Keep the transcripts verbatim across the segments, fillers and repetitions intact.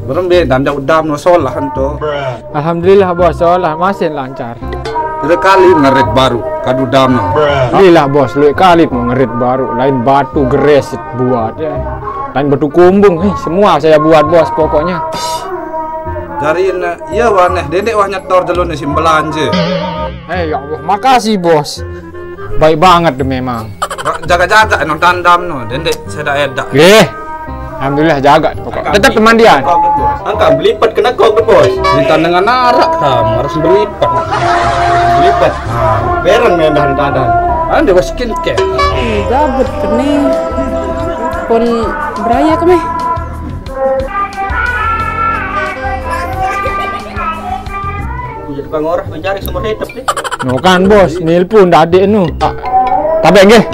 Berembe dan jauh dam no solah ento. Alhamdulillah bos, solah masih lancar. Kira kali ngerit baru kadu dam no. Alhamdulillah bos, luwih kali mau ngerit baru, lain batu geresit buat ya. Lain batu kumbung, eh, semua saya buat bos pokoknya. Jari ne, iya wah neh, dendek wah nyetor jelo ne sim belanja. Eh ya Allah, makasih bos. Baik banget deh memang. Jaga-jaga no tandam no, dendek saya dak edak. Eh, alhamdulillah jaga pokok. Tetap kemandian. Angkat belipat kena kok bos. Di tandangan arak kamu harus belipat. Belipat. Nah, bereng mendah di tadan. Anda bos skincare. Ih, gabut kene. Pun beraya kemeh. Iya, tukang orang mencari sumber hidup nih. No kan bos, nelpon tadi nu. Ah, tapi nggih.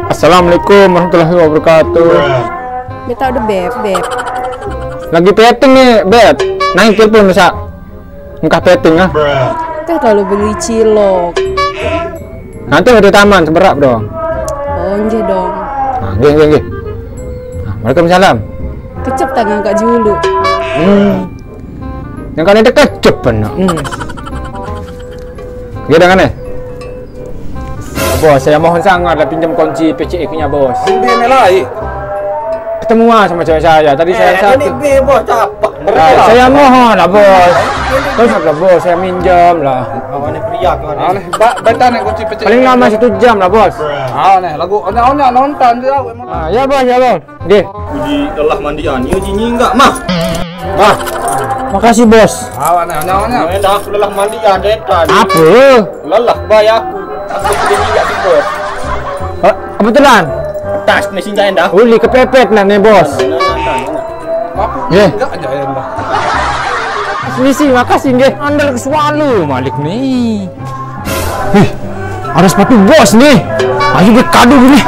Assalamualaikum warahmatullahi wabarakatuh. Beta udah beb, beb. Lagi petting nih, beb. Naik telepon bisa. Engkah petting ah. Teh kalau beli cilok. Nanti ada taman seberap dong. Oh, nggih dong. Nah, nggih, nggih, nggih. Nah, waalaikumsalam. Kecep tangan Kak Julu. Hmm. Yang kalian dekat cepen. Hmm. Nggih, dengan eh. Bos, saya mohon sangat lah pinjam kunci P C X-nya, bos. Ambil ni lah, eh. Ketemuan sama cewek saya. Tadi saya satu. Ini B, bos, capak. Nah, saya mohon lah, bos. Terus lah, bos, saya minjam lah. Awalnya pria tuh, aneh. Aneh, ba-, baca nih kunci P C X. Paling lama satu jam lah, bos. Aneh, lagu onya-onya nonton tuh, emang. Ah, ya, bos, ya, bos. Nggih. Uji lelah mandian, iya uji nyinggak, mah. Mah. Makasih, bos. Awak nih, onya-onya. Main dah aku lelah mandian, detan. Apa? Lelah bayaku. Aku sudah nyinggak sih, bos. Eh, kebetulan. Tas nih singgah endah. Uli kepepet nah nih, bos. Nah, nah, nah, nah, nah. Aku Nggih. Enggak aja ya, Mbak. Misi, makasih nggih. Andal ke swallow malik nih. Wih, ada sepatu bos nih. Ayo gue kado gini.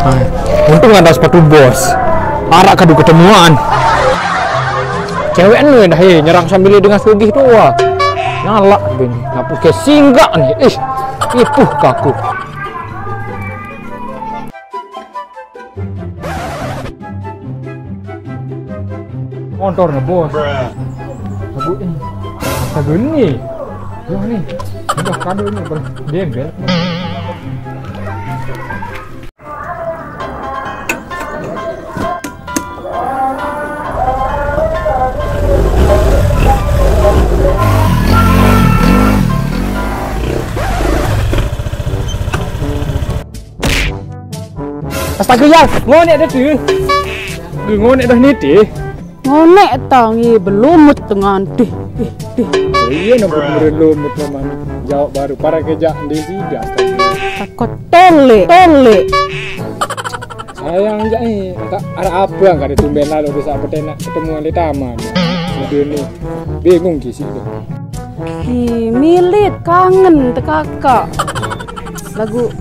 Nah, untung ada sepatu bos. Arak kado ketemuan. Cewek nih dah, eh, nyerang sambil dengan sugih tuh, wah. Nyala bin. Ngapus ke singgah nih. Ih, ipuh kaku. Motor ngebos. Aduh, eh. Astaga, ini. Wah, nih. Udah kado ini, Bang. Gembel. Astaga, ya, ngonek dah tu. Ngonek dah ni, teh. Ngonek tang, ye, belumut dengan, teh, teh, teh. Oh, iya, nampak berlumut, Paman. Jawab baru, para kejak, dia sida, astaga. Takut tolek, tolek. Sayang aja, eh. Tak ada apa yang kada tumben lalu, bisa apa nak ketemuan di taman. Udah ni, bingung kisi tu. Ih, milit kangen te kakak. Lagu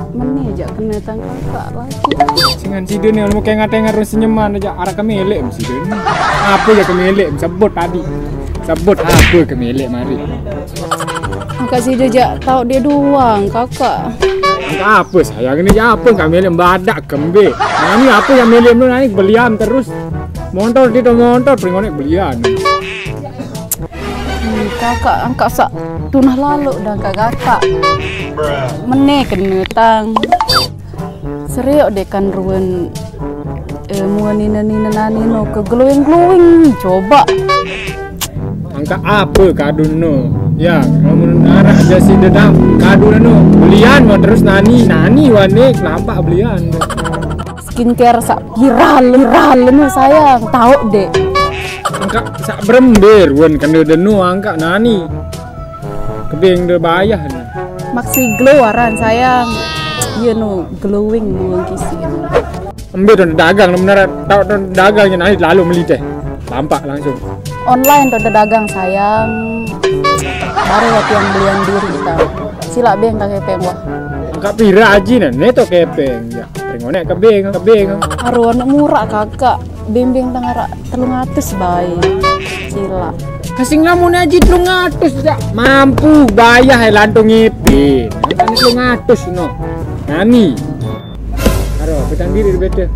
meneh jak kena tang kakak lagi. Singan sida ni, mau kayak ngatai ngaruh senyuman aja, arah kemelek mesti dia ni. Apa ya kemelek? Sebut tadi. Sebut apa kemelek mari. Kakak sida jak tahu dia doang, kakak. Angka apa sayang ni, apa kami lem badak kembe. Nah, ni apa yang melem tu, nani belian terus. Montor kita montor, peringonek belian. Hmm, kakak angkat sak tunah lalu dah angkat kakak. Meneh kena tang. Seriok deh kan ruan, eh, mua nina nina nani no ke glowing glowing coba. Angkat apa kadun no? Ya, kamu anak aja si dedam kadun no. Belian mau terus nani nani wane nampak belian. Skincare sak viral, viral nu sayang, tahu dek. Angka sak berembe ruan kena denu angka nani. Kebing de bayah ni. Maxi Glow aran sayang. Iya nu glowing nu kisi. Embe tu dagang nu benar, tahu tu dagang ni nani lalu meli teh. Tampak langsung. Online tu dagang sayang. Baru waktu yang belian diri kita. Silak beng tak kepeng wah. Angka pira aji ni, ni tu kepeng ya. Ringonek kebing, kebing. Aruh anak murah kakak. Bimbing tang arak telung atus bae. Sila. Kasih ngamun aji telung atus jak. Mampu bayah ai lantung ngipin. Angkat telung atus no. Nani. Aduh, petang diri bete.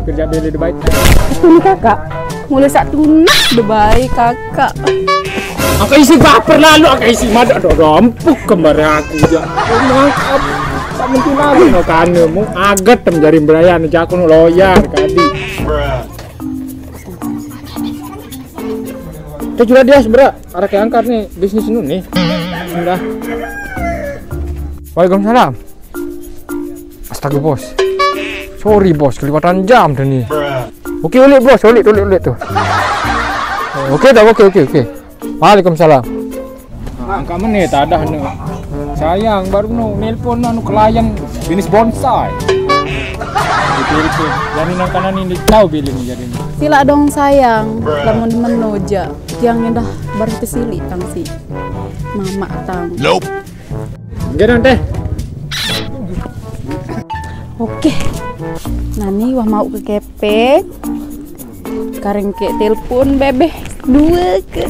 Kerja beli de baik. Ini kakak. Mulai saat tunas de baik kakak. Angka isi baper lalu, angka isi madak do rompuk kembar aku ja. Emang tak mungkin lagi no kane mu aget tem jari berayan jako no loyar kadi. Kita juga dia sebenernya arah ke angkat nih bisnis nu nih. Sudah. Waalaikumsalam. Astaga bos. Sorry bos, kelewatan jam dah nih. Oke ulik bos, ulik ulik ulik tuh. Oke dah, oke oke oke. Waalaikumsalam. Angkat menit ada nu. Sayang baru nu nelpon anu klien bisnis bonsai. Ditelepon. Jadi nang kanan ini tahu bilin jadi. Sila dong sayang, lamun menoja. Tiang dah baru kesili tang si mama tang. Nope. Enggak dong teh. Oke. Nani wah mau ke kepeng. Kareng ke telepon bebeh dua ke.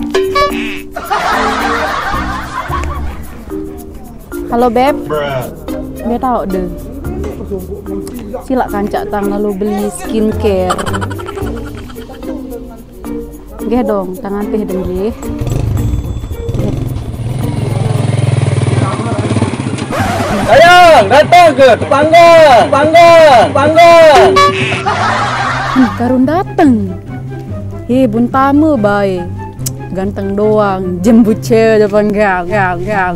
Halo beb. Beb tahu deh. Sila kanca tang lalu beli skincare. Nggih dong, tangan teh dong nggih. Sayang, datang ke panggang, panggang, panggang. Hmm, karun dateng. Hi, buntame bae. Ganteng doang, jemput cewek depan gang, gang, gang.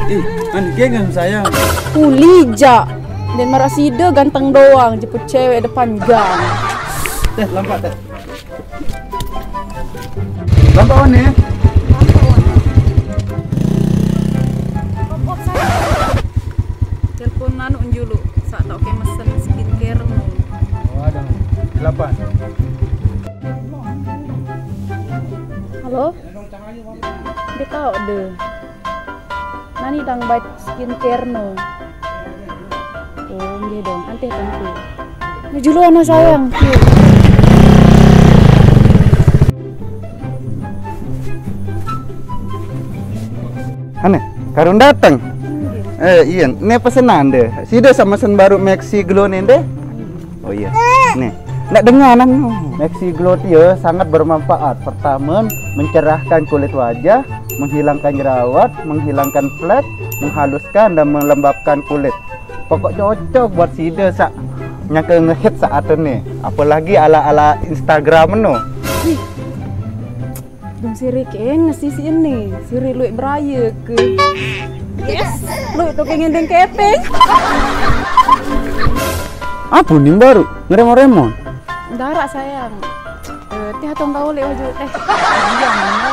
Ih, kan gengan sayang. Ulija. Dan marasida ganteng doang, jemput cewek depan gang. Teh, lampak teh. Lampak mana ya? Telepon anu julu, sak tau ke mesen skincare nu. Oh, ada. Delapan. Halo? Dia tahu deh. Nani dang bait skincare no. Oh, nggih dong, anteh tentu. Nuju lu ana sayang. Ane, karun dateng. Eh, iya, ne pesenan deh. Sida sama sen baru Maxi Glow nende. Oh iya. Nih, nak dengar nang. Maxi Glow dia sangat bermanfaat. Pertama, mencerahkan kulit wajah, menghilangkan jerawat, menghilangkan flek, menghaluskan dan melembabkan kulit. Pokok cocok buat sida sak nyangka ngehit saat ini. Apalagi ala-ala Instagram no. Dong siri ke ngesi si ini, siri luik beraya ke. Yes, luik tu ke ngendeng kepeng. Apa ni baru ngeremon-remon? Darak sayang. Eh, teh atau enggak oleh wajah teh. Iya, mana?